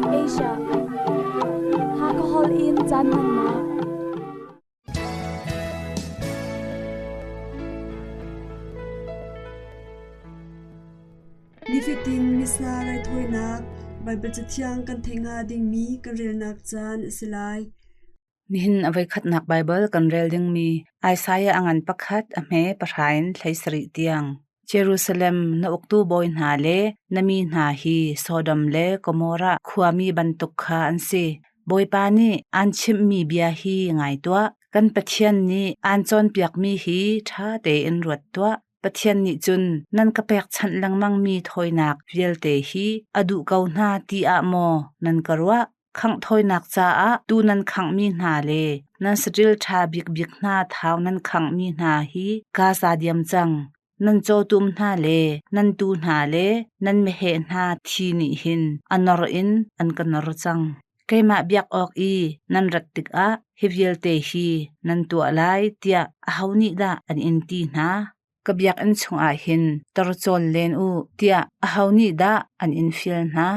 Asia. Hakha in caan hmannak. Nifatin Missa raithawinak Baibal Cathiang kan theih hnga dingmi kan relnak caan a si lai. Nihin a voikhatnak Baibal kan rel dingmi Isaiah a ngan pakhat a hme pahra in 17 tiang. Jerusalem na uktu bawi hna le na mi hna hi Sodom le Gomorrah khuami bantuk kha an si. Bawipa nih aan chimhmi bia hi ngai tuah. Kan Pathian nih aan cawnpiakmi hi ṭha tein ruat tuah. Pathian nih cun nan ka pekchanh lengmangmi thawinak vialte hi a duh ko hna ti ah maw nan ka ruah? Khangh thawinak caah tuu nan khanghmi hna le nan saṭil ṭha bikbik hna thau nan khanghmi hna hi kaa sa diam cang. Nan cawtum hna le nan tuu hna le nan meheh hna thi nih hin a nor in an ka nor cang. Keimah biak awk i nan rat tikah hi vialte hi nan tuah lai tiah aho nih dah an in ti hna? Ka biakinn chungah hin torcawl len u tiah aho nih dah an in fial hna?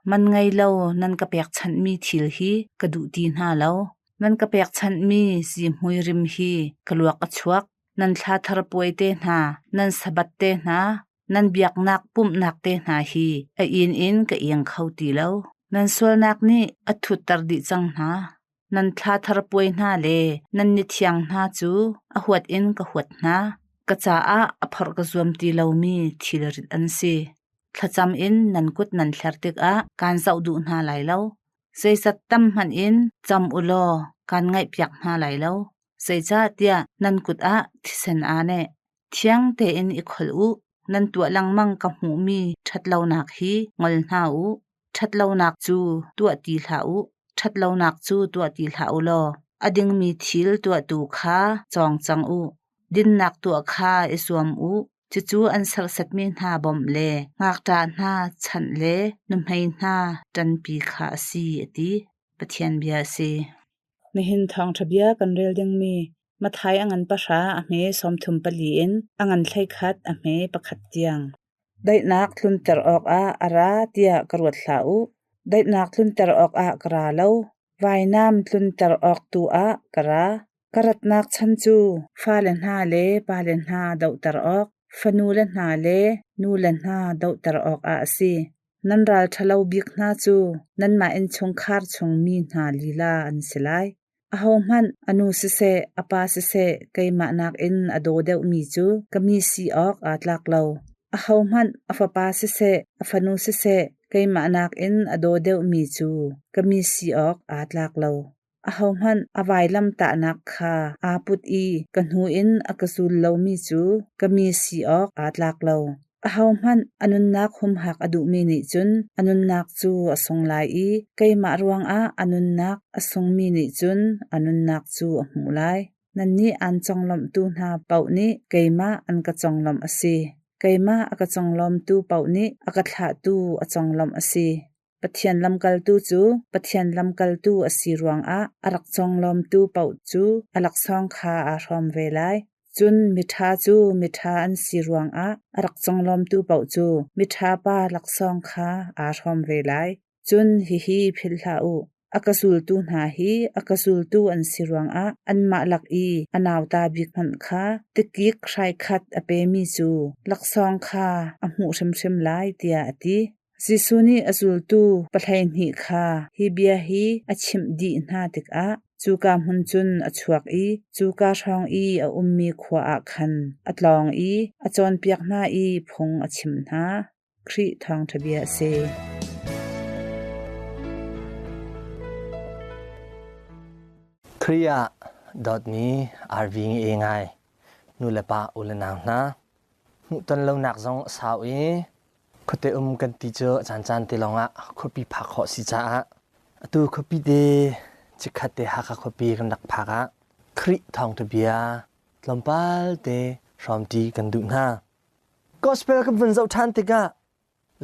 Man ngei lo nan ka pekchanhmi thil hi ka duh ti hna lo. Nan ka pekchanhmi zihmui rim hi ka luak a chuak. Nan thla thar puai te hna, nan sabbath te hna, nan biaknak pumhnak te hna hi a inn in ka iang kho ti lo. Nan sualnak nih a thutter dih cang hna. Nan thla thar puai hna le nan ni thiang hna cu a huat in ka huat hna. Ka caah a phorh ka zuam ti lomi thilrit an si. Thlacam in nan kut nan hler tikah kaan zoh duh hna lai lo. Zeizat tam hmanh in cam u law kaan ngaihpiak hna lai lo. Zeicahtiah nan kut ah thisen aa neh. Thiang tein i kholh u. Nan tuah lengmang ka hmuhmi ṭhatlonak hi ngol hna u. Ṭhatlonak cu tuah ti hlah u. Ṭhatlonak cu tuah ti hlah u law a dingmi thil tuahtu kha cawng cang u. Dinnak tuah kha i zuam u. Cucu an serhsatmi hna bawmh le ngakṭah hna chanh le nuhmei hna ṭanpi kha a si, a ti. Pathian bia a si. Nihin thawngṭha bia kan rel dingmi Matthai a ngan pahra a hme 34 in a ngan 11 a hme pakhat tiang. Daihnak tlunter awkah a ra tiah ka ruat hlah u. Daihnak tlunter awkah ka ra lo, vainam tlunter awk tu ah ka ra. Ka ratnak chan cu fale hna le pale hna dohter awk, fanule hna le nule hna dohter awkah a si. Nan ral ṭhalo bik hna cu nanmah innchungkhar chungmi hna lila an si lai. Ahohmanh a nu siseh, a pa siseh keimah nakin a daw deuhmi cu ka mi si awk aa tlak lo. Ahohmanh a fapa siseh, a fanu siseh keimah nakin a daw deuhmi cu ka mi si awk aa tlak lo. Ahohmanh a vailamtahnak kha aa put i ka hnu in a ka zul lomi cu ka mi si awk aa tlak lo. Ahohmanh a nunnak humhak a duhmi nih cun a nunnak cu a sung lai i keimah ruangah a nunnak a sungmi nih cun a nunnak cu a hmuh lai. Nannih aan conglawmhtu hna paoh nih keimah an ka conglawmh a si. Keimah a ka conglawmtu paoh nih a ka thlahtu a conglawmh a si. Pathian lamkaltu cu Pathian lamkaltu a si ruangah a rak conglawmtu paoh cu a laksawng kha aa hrawm ve lai. Cun miṭha cu miṭha an si ruangah a rak conglawmtu paoh cu miṭha pa laksawng kha aa hrawm ve lai. Cun hihi philh hlah u, a ka zultu hna hi a ka zultu an si ruangah anmah lak i a nauta bik hmanh kha tikik hraikhat a pemi cu laksawng kha a hmuh hrimhrim lai, tiah a ti. Jesuh nih a zultu 12 kha hi bia hi a chimh dih hna tikah cuka hmun cun a chuak i cuka hrawng i a ummi khua ah khan a tlawng i a cawnpiak hna i phung a chimh hna. Khrih thawngṭha bia a si. Khrih ah dawtmi RV nge ngai nu le pa u le nau hna hmuhton lonak zong a sau i Khuate um kan ti cu a caancaan te lawngah khuapi phak khawh si caah atu khuapi te chikkhat te Hakha khuapi kan rak phak ah Khrih thawngṭha bia tlawmpal te hrawmṭi kan duh hna. Gospel kan vun zoh ṭhan tikah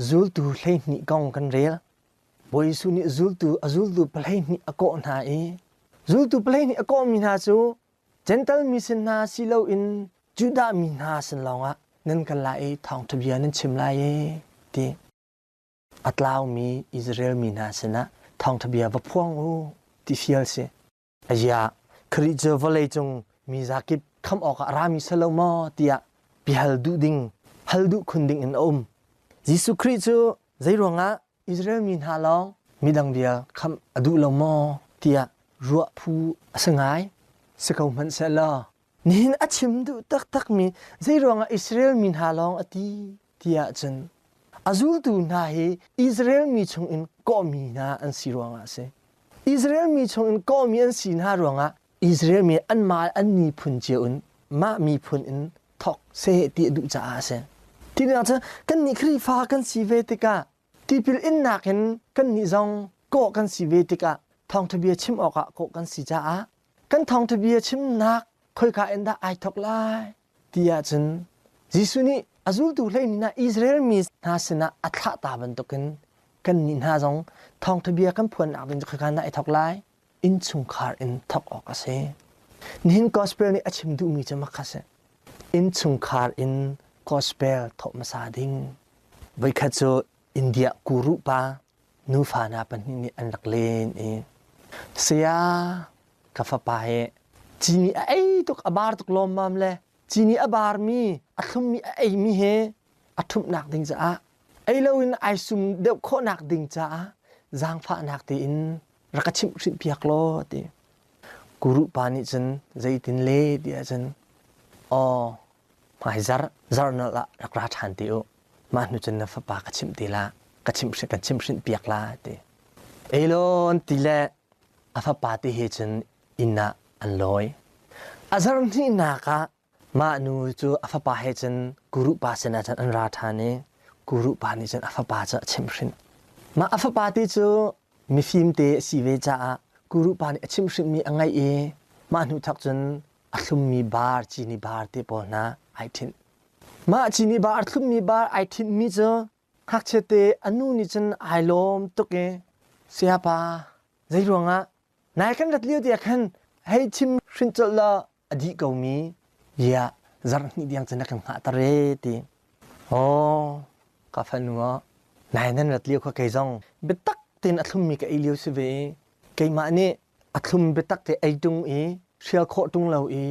zultu 12 kong kan rel. Bawi Jesuh nih zultu a zultu 12 a kawh hna i zultu 12 a kawhmi hna cu Gentle mi sin hna si loin Judah mi hna sin lawngah nan kal lai i thawngṭha bia nan chim lai i ti. A tlaumi Israel mi hna sinah thawngṭha bia va phuang u ti fial si. Aziah, Khrih cu vawleicung mi zakip khamh awkah a rami si lo maw tiah biahal duh ding, hal duh khun ding in a um. Jesuh Khrih cu zeiruangah Israel mi hna lawng midang vial khamh a duh lo maw tiah ruah phu a si ngai. Si ko hmanh sehlaw nihin a chim duh taktakmi zeiruangah Israel mi hna lawng a ti tiah cun a zultu hna hi Israel mi chungin kawhmi hna an si ruangah a si. Israel mi chungin kawhmi an si hna ruangah Israel mi anmah an miphun cio in mah miphun in thawk seh ti a duh caah a si. Tinak cu kannih Khrihfa kan si ve tikah tipil innak in kannih zong kawh kan si ve tikah thawngṭha bia chim awkah kawh kan si caah kan thawngṭha bia chimnak khoika in dah ai thawk lai ti ahcun Jesuh nih a zultu hleihnih hna Israel mi hna sinah a thlah ta bantukin kannih hna zong thawngṭha bia kan phuannak ding cu khoika in dah ai thawk lai? Innchungkhar in thawk awk a si. Nihin gospel nih a chim duhmi cu mak kha si. Innchungkhar in gospel thawh hmasa ding. Voikhat cu India guru pa nufa hna pahnih nih an rak len i saya ka fapa hi cini a ei tuk a bar tuk lawmmam le cini a barmi a thlummi a eimi he a ṭhumhnak ding caah ei loin ai sum deuh khawhnak ding caah zaangfahnak tein rak ka chimh hrimh piak law ti guru pa nih cun zeitin le ti ahcun aw hmai zar zar nal ah rak ra ṭhan te u mah hnu cun na fapa ka chimh te la ka chimh kan chimh hrinh piak la ti elon ti le a fapa te he cun inn ah an lawi a zar hnihnak ah mah nu cu a fapa he cun guru pa sinah cun an ra ṭhan i guru pa nih cun a fapa cu a chimhhrinh mah a fapa te cu mifim te a si ve caah guru pa nih a chimhhrinhmi a ngaih i mah hnu thawk cun a thlummi bar cini bar te pawl hna ai ṭhinh mah cini bar a thlummi bar ai ṭhinhmi cu ngakchia te a nu nih cun ai lawm tuk i sayapa zei ruangah nai kan rat lio tiah khan hei chim hrin colh law a dih ko mi yiah zarh hnih tiang cun na kan hngah ter e ti aw ka fanu aw nai nan rat lio kha kei zong biatak tein a thlummi ka ei lio si ve i keimah nih a thlum biatak te ei tung i hrial khawh tung lo i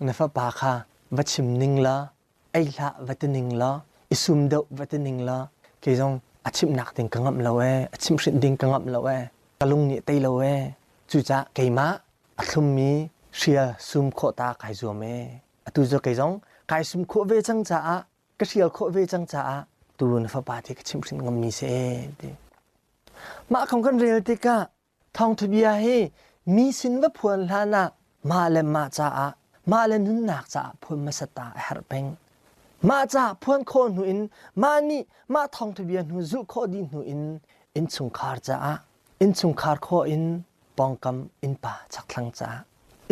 na fapa kha va chim ning la ei hlah va ti ning la i sum deuh va ti ning la kei zong a chimhnak ding ka ngamh lo ee a chimhhrinh ding ka ngamh lo ee ka lung nih tei lo ee cucaah keimah a thlummi hrial sum khawh ta kai zuam ee atu cu kei zong kai sum khawh ve cang caah ka hrial khawh ve cang caah tu na fapa ti ka chimhhrinh ngammi si ee ti mah kong kan rel tikah Thawngṭha bia hi mi sin va phuan hlan ah mah le mah caah mah le nunnak caah phuan hmasat ta a herh peng. Mah caah phuan khawh hnu in mah nih mah thawngṭha bia hnu zulh khawh dih hnu in innchungkhar caah innchungkhar khawh in pawngkam innpa chakthlang caah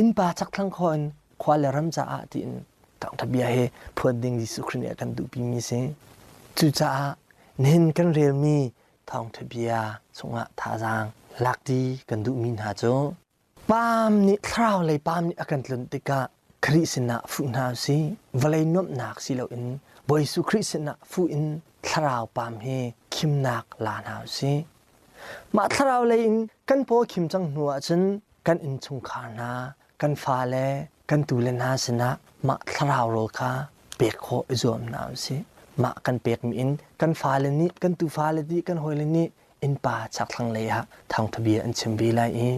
innpa chakthlang khawh in khua le ram caah tiin thawngṭha bia hi phuan ding Jesuh Khrih nih a kan duhpimi si. Cucaah nihin kan relmi Thawngṭha bia chungah thazaang lakṭi kan duhmi hna cu paam nih thlarau lei paam nih a kan tlunh tikah Khrih sinah fuh hna usih. Vawlei nuamhnak si loin Bawi Jesuh Khrih sinah fuh in thlarau paam hi khimnak la hna usih. Mah thlarau lei in kan paw khim cang hnu ahcun kan innchungkhar hna, kan fale, kan tule hna sinah mah thlarau rawl kha pek khawh i zuam hna usih. Mah kan pekmi in kan fale nih, kan tufale nih, kan hawile nih innpa chakthlang lei ah thawngtha bia an chim ve lai i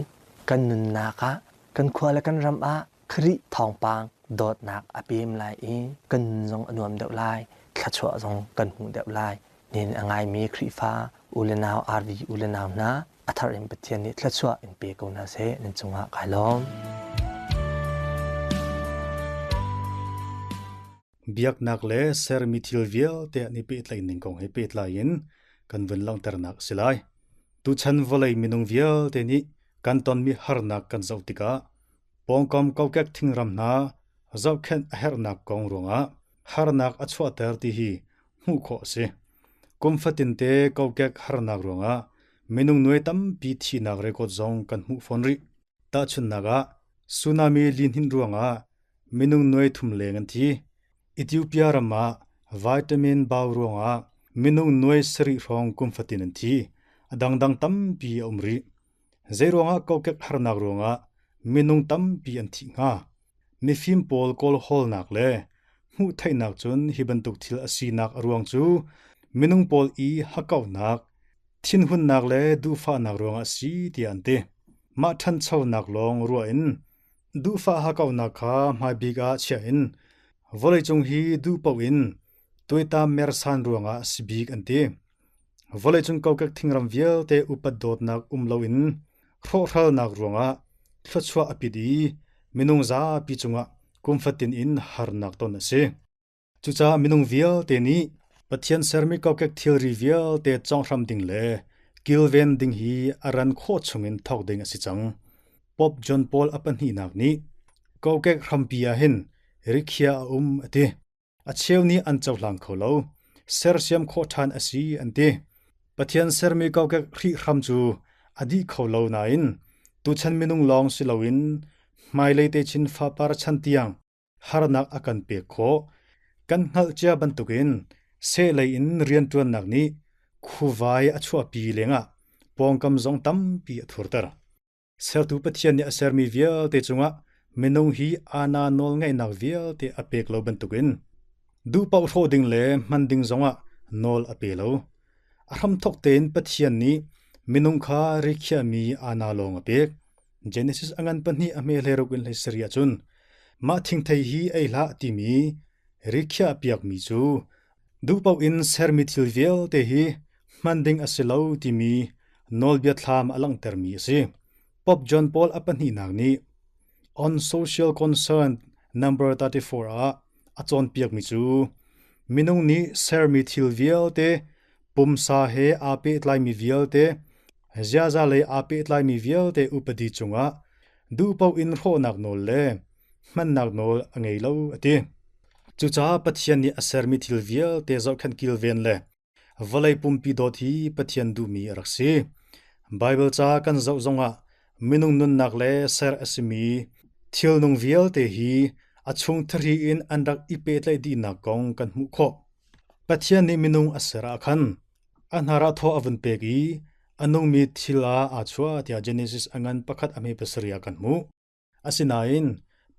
kan nunnak ah, kan khua le kan ram ah Khrih thawngpang dawtnak a pem lai i kan nun zong a nuam deuh lai, thluachuah zong kan hmu deuh lai. Nin a ngaimi Khrihfa u le nau, RV u le nau hna, a thar in Pathian nih thluachuah in pe ko hna seh nan cungah kai lawm. Biaknak le sermi thil vialte an i pehtlaih ning kong he pehtlai in kan vun langhternak a si lai. Tuchan vawlei minung vialte nih kan tonmi harnak kan zoh tikah pawngkam kokek thingram hna zohkhenh a herhnak kong ruangah harnak a chuahter ti hi hmuh khawh a si. Kum fatinte kokek harnak ruangah minung nuai tampi thihnak record zong kan hmuh fawn rih. Tahchunhnak ah, tsunami lihninh ruangah minung nuai thum leng an thi. Ethiopia ram ah vitamin bau ruangah minung nuai sarih hrawng kum fatin an thi. A dangdang tampi a um rih. Zeiruangah kokek harnak ruangah minung tampi an thih hnga? Mifim pawl kawlhawlnak le hmuhtheihnak cun hi bantuk thil a sinak a ruang cu minung pawl i hakkauhnak, thinhunnak le duhfahnak ruangah a si tiah an ti. Mah ṭhanchonak lawng ruah in duhfah hakkauhnak kha hmaibik ah chiah in vawleicung hi duh paoh in tuaitam mersan ruangah a si bik an ti. Vawleicung kokek thingram vialte upat dawtnak um loin hrawhhralnak ruangah thluachuah a pit i minung zapi cungah kum fatin in harnak ton a si. Cucaah minung vialte nih Pathian sermi kokek thilri vialte conghram ding le kilven ding hi a ran khawh chungin thawk ding a si cang. Pope John Paul a pahnihnak nih kokek hrampi ah hin rikhiah a um a ti. A cheu nih an cohlang kho lo. Sersiam khawh ṭhan a si an ti. Pathian sermi kokek hrihhram cu a dih kho lo nain tuchan minung lawng si loin hmailei techin fapar chan tiang harnak a kan pek khawh. Kan hngalh cia bantukin sehlei in rianṭuannak nih khuvai a chuahpi lengah pawngkam zong tampi a thurter. Sertu Pathian nih a sermi vialte cungah minung hi aana nawlngeihnak vialte a pek lo bantukin duhpaoh hrawh ding le hman ding zongah nawl a pe lo. A hramthawk tein Pathian nih minung kha rikhiahmi aana lawng a pek. Genesis a ngan pahnih a hme hleiruk in hleisarih ahcun mah thingthei hi ei hlah timi rikhiah piakmi cu Duhpaoh in sermi thil vialte hi hman ding a si lo timi nawlbia thlam a langhtermi a si. Pope John Paul a pahnihnak nih On Social Concern Number 34 ah a cawnpiakmi cu minung nih sermi thil vialte, pumsa he aa pehtlaimi vialte, ziaza lei aa pehtlaimi vialte upadi cungah duhpaoh in hrawhnak nawl le hmannak nawl a ngei lo a ti. Cucaah Pathian nih a sermi thil vialte zohkhenh kilven le vawlei pumpi dawt hi Pathian duhmi a rak si. Baibal ca kan zoh zongah minung nunnak le ser a simi thilnung vialte hi a chung thahri in an rak i pehtlaih dihnak kong kan hmuh khawh. Pathian nih minung a ser ah khan a hnar ah thaw a vun pek i a nungmi thil ah aa chuah tiah Genesis a ngan pakhat a hme pasarih ah kan hmuh. Asinain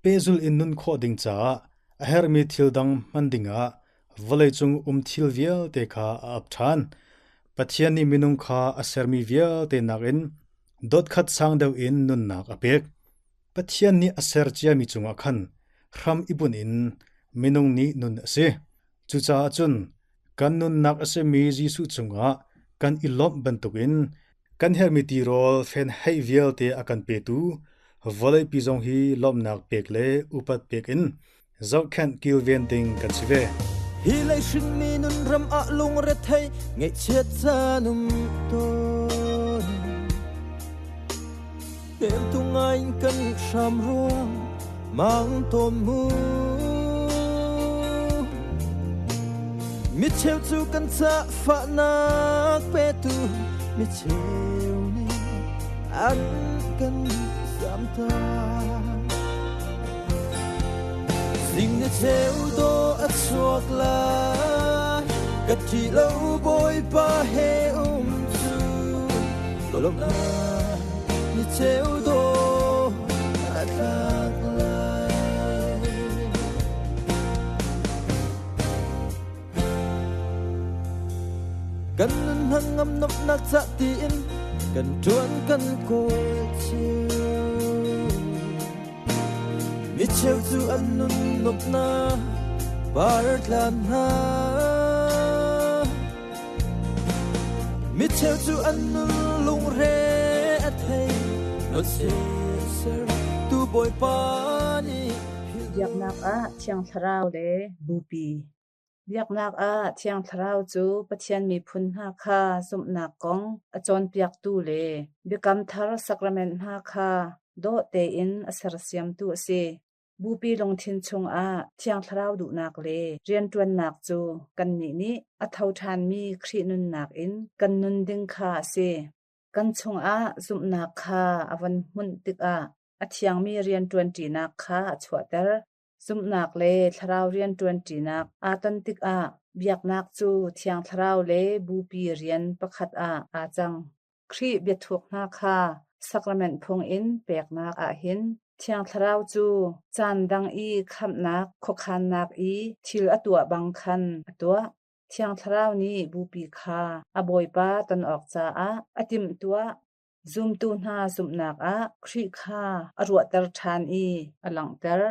pehzulh in nun khawh ding caah a herhmi thil dang hman dingah vawleicung um thil vialte kha a ap ṭhan. Pathian nih minung kha a sermi vialte nakin dotkhat sang deuh in nunnak a pek. Pathian nih a ser ciami cungah khan hram i bunh in minung nih nun a si. Cucaah cun kan nunnak a simi Jesuh cungah kan i lawmh bantukin kan herhmi tirawl fenheih vialte a kan petu vawleipi zong hi lawmhnak pek le upat pek in zohkhenh kilven ding kan si ve. Hi lei hrinmi nun ram ah lungrethei ngaihchiat caan um tawn. Hnemtu ngai in kan hram ruang mang tawn mu. Micheu cu kan ca fahnak petu micheu nih an kan zamtak. Zing ni cheu do a chuak lai ka ṭih lo Bawipa he um cu lawmhnak ni cheu do a tlak lai. Kan nun hnangam nomhnak ca tiin kan ṭuan kan kawl cio. Mi cheu cu an nun nomhnak par tlan hna. Mi cheu cu an nun lungre a thei not ser tu Bawipa nih Biaknak ah Thiang Thlarau le Bupi Biaknak ah Thiang Thlarau cu Pathian miphun hna kha zumhnak kong a cawnpiaktu le Biakam Thar sacrament hna kha dawh tein a sersiamtu a si. Bupi lungthin chungah Thiang Thlarau duhnak le rianṭuannak cu kannih nih a tho ṭhanmi Khrih nunnak in kan nun ding kha a si. Kan chungah zumhnak kha a von hmunh tikah a thiangmi rianṭuanṭinak kha a chuahter. Zumhnak le thlarau rianṭuanṭinak aa ton tikah Biaknak cu Thiang Thlarau le Bupi rian pakhat ah aa cang. Khrih biathuk hna kha sakrament phung in peknak ahhin Thiang Thlarau cu caan dang i khamhnak khuakhannak i thil a tuah bang khan a tuah. Thiang Thlarau nih Bupi kha a Bawipa ton awk caah a timhtuah. Zumtu hna zumhnak ah Khrih kha a ruahter ṭhan i a langhter.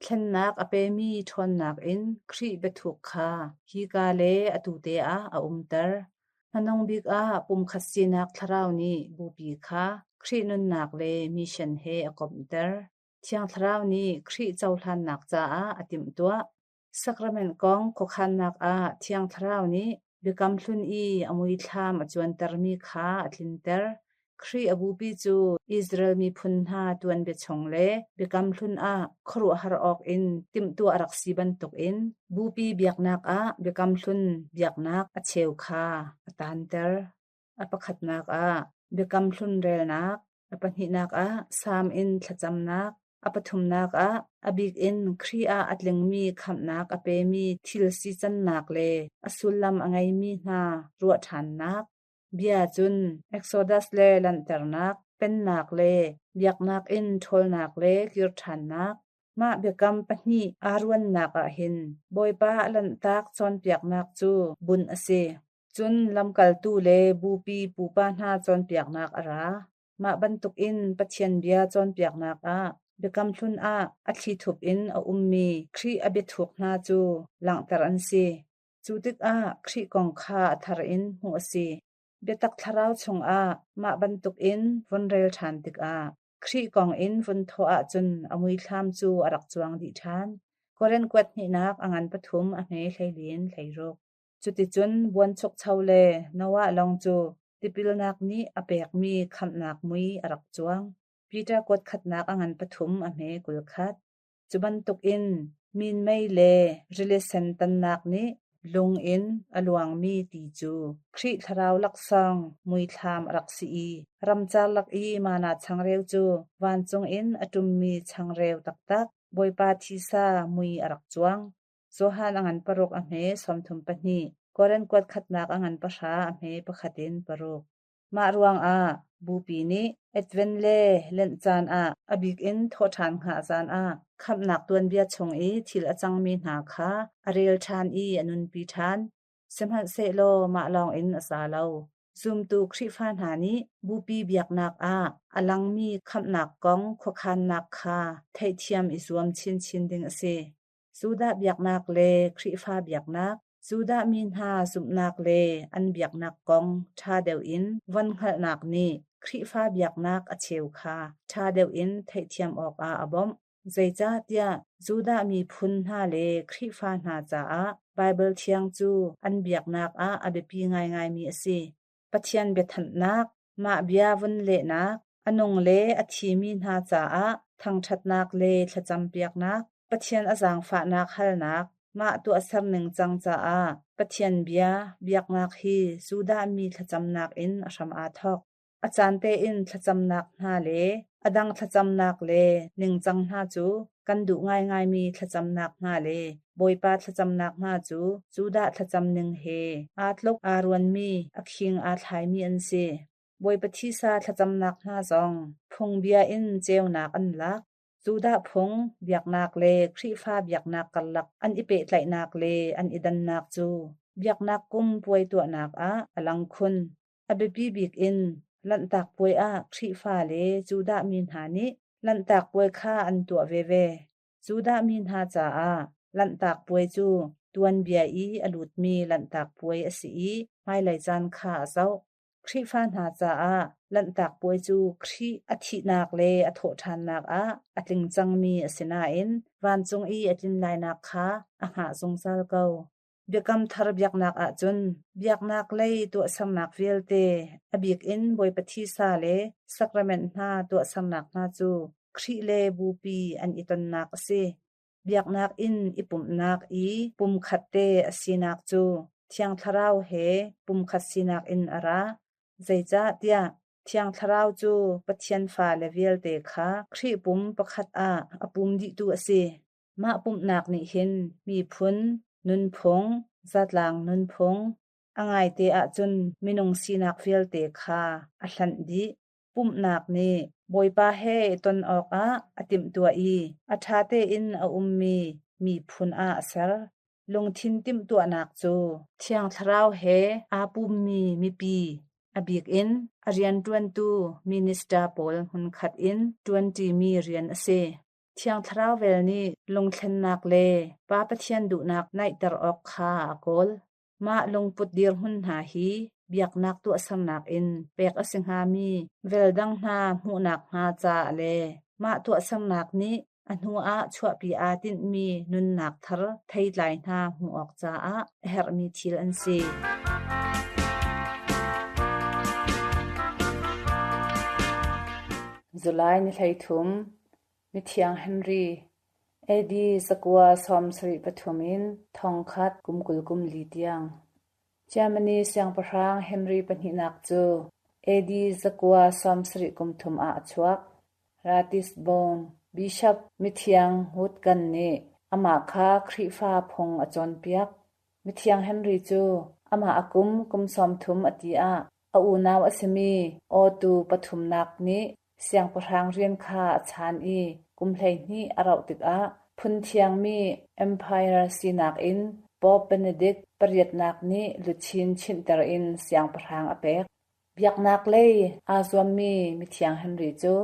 Thlennak a pemi ṭhawnnak in Khrih biathuk kha hika le atu te ah a umter. Hmanung bik ah pumkhat sinak thlarau nih Bupi kha Khrih nunnak le mission he a komhter. Thiang Thlarau nih Khrih cohlannak caah a timhtuah. Sacrament kong khuakhannak ah Thiang Thlarau nih Biakam Hlun i a muithlam a cuantermi kha a tlinter. Khrih a bupi cu Israel miphun hna tuanbia chung le Biakam Hlun ah khuaruahhar awkin timhtuah a rak si bantukin bupi biaknak ah Biakam Hlun biaknak a cheu kha a taanter. A pakhatnak ah Biakam Hlun relnak, a pahnihnak ah Salm in thlacamnak, a pathumnak ah a bik in Khrih ah a tlingmi khamhnak a pemi thil sicannak le a sullam a ngeimi hna ruah ṭhannak. Bia cun Exodus le lanhternak, pennak le biaknak in ṭhawlnak le kir ṭhannak. Mah biakam pahnih aa ruannak ah hin Bawipa a lanhtak cawnpiaknak cu bunh a si. Cun lamkaltu le bupi pupa hna cawnpiaknak a ra. Mah bantukin Pathian bia cawnpiaknak ah Biakam Hlun ah a thlithup in a ummi Khrih a biathuk hna cu langhter an si. Cu tikah Khrih kong kha a thar in hmuh a si. Biatak thlarau chungah mah bantukin vun rel ṭhan tikah Khrih kong in vun thawh ahcun a muithlam cu a rak cuang dih ṭhan. Korin kuat hnihnak a ngan pathum a hme hleilin hleiruk. Cuticun buanchukcho le Noah lawng cu tipilnak nih a pekmi khamhnak mui a rak cuang. Peter kuat khatnak a ngan pathum a hme 21. Cu bantukin minmei le rili sen tannak nih lung in a luangmi ti cu Khrih thlarau laksawng muithlam a rak si i ramcar lak i mana changreu cu vancung in a ṭummi changreu taktak Bawipa thisa mui a rak cuang. Johan a ngan paruk a hme 32, Korin kuat khatnak a ngan pahra a hme pakhat in paruk. Mah ruangah Bupi nih Advent le Lent caan ah a bik in thawhṭhan hngah caan ah khamhnak tuanbia chung i thil a cangmi hna kha a rel ṭhan i a nunpi ṭhan. Sihmanhsehlaw mah lawngin a za lo. Zumtu Khrihfa hna nih Bupi biaknak ah a langmi khamhnak kong khuakhannak kha theihthiam i zuam chinchin ding a si. Judah biaknak le Khrihfa biaknak, Judah mi hna zumhnak le an biaknak kong ṭha deuh in von hngalhnak nih Khrihfa biaknak a cheu kha ṭha deuh in theihthiam awkah a bawmh. Zeicahtiah Judah miphun hna le Khrihfa hna caah Baibal Thiang cu an biaknak ah a biapi ngaingaimi a si. Pathian biathanhnak, mah bia vun lehnak, a nung le a thimi hna caah thangṭhatnak le thlacampiaknak, Pathian a zaangfahnak halnak, mah tuahser ningcang caah Pathian bia biaknak hi Judah mi thlacamnak in a hram aa thawk. A caan tein thlacamnak hna le a dang thlacamnak le ningcang hna cu kan duh ngaingaimi thlacamnak hna le Bawipa thlacamnak hna cu Judah thlacam ning he aa tluk aa ruanmi a khing aa thlaimi an si. Bawipa thisa thlacamnak hna zong phungbia in ceunak an lak. Judah phung biaknak le Khrihfa biaknak karlak an i pehtlaihnak le an i dannak cu biaknak kum puai tuahnak ah a lang khun. A biapi bik in Lanhtak Puai ah Khrihfa le Judah mi hna nih Lanhtak Puai kha an tuah veve. Judah mi hna caah Lanhtak Puai cu tuanbia i a lutmi Lanhtak Puai a si i hmailei caan kha a zoh. Khrihfa hna caah Lanhtak Puai cu Khrih a thihnak le a thawhṭhannak ah a tling cangmi a si nain vancung i a tlin lainak kha a hngah zungzal ko. Biakam Thar biaknak ahcun biaknak lei tuahsernak vialte, a bik in Bawipa thisa le sacrament hna tuahsernak hna cu Khrih le Bupi an i tonnak a si. Biaknak inn i pumhnak i pumkhat te a sinak cu Thiang Thlarau he pumkhat sinak in a ra. Zeicahtiah Thiang Thlarau cu Pathian fale vialte kha Khrih pum pakhat ah a pum dihtu a si. Mah pumhnak nih hin miphun, nunphung, Zatlang nunphung, a ngaite ahcun minung sinak vialte kha a hlanh dih. Pumhnak nih Bawipa he i ton awkah a timhtuah i a ṭha tein a ummi miphun ah a ser. Lungthin timhtuahnak cu Thiang Thlarau he aa pummi mipi, a bik in a rianṭuantu minister pawl hmunkhat in ṭuanṭimi rian a si. Thiang Thlarau vel nih lungthlennak le Pa Pathian duhnak naihter awk kha a kawl. Mah lungput dirhmun hna hi biaknak tuahsernak in pek a si hngami vel dang hna hmuhnak hnga caah le mah tuahsernak nih a hnuah chuahpi aa tinhmi nunnak thar theitlai hna hmuh awk caah a herhmi thil an si. July ni 13, Mithiang Henry, AD 973 in 1024 tiang. Germany siangpahrang Henry pahnihnak cu AD 973 ah a chuak. Ratisbon Bishop Mithiang Hutgan nih amah kha Khrihfa phung a cawnpiak. Mithiang Henry cu amah a kum kum 30 a ti ah a unau a simi Otto pathumnak nih siangpahrang rian kha a chaan i kum 12 a rauh tikah phun thiangmi empire sinak in Pope Benedict pariatnak nih luchin chinhter in siangpahrang a pek. Biaknak lei aa zuammi Mithiang Henry cu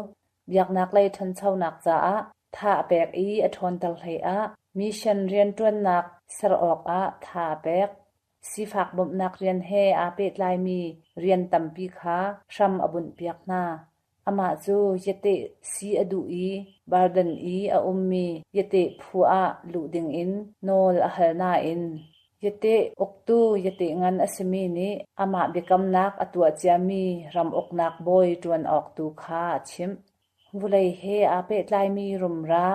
biaknak lei ṭhanchonak caah tha a pek i a ṭhawnter hleiah mission rianṭuannak ser awkah tha a pek. Sifak bawmhnak rian he aa pehtlaimi rian tampi kha hram a bunhpiak hna. Amah cu yateh si a duh i Bardan i a ummi yateh phu ah luh dingin nawl a hal nain yateh uktu yateh ngan a simi nih amah biakamnak a tuah ciami ram uknak bawi ṭuan awk tu kha a chimh. Vulei he aa pehtlaimi rumra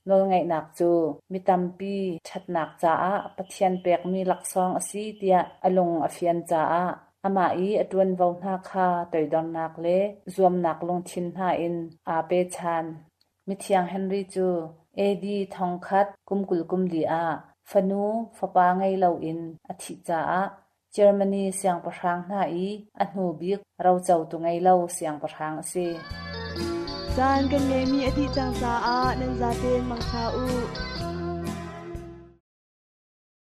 nawlngeihnak cu mi tampi ṭhatnak caah Pathian pekmi laksawng a si tiah a lung a fian caah amah i a ṭuanvo hna kha toidornak le zuamnak lungthin hna in aa pechan. Mithiang Henry cu AD 1000 kum 20 kum li ah fanu fapa ngei loin a thih caah Germany siangpahrang hna i a hnu bik rocotu ngei lo siangpahrang a si. Caan kan ngeihmi a dih cang caah nan zaten mangṭha u.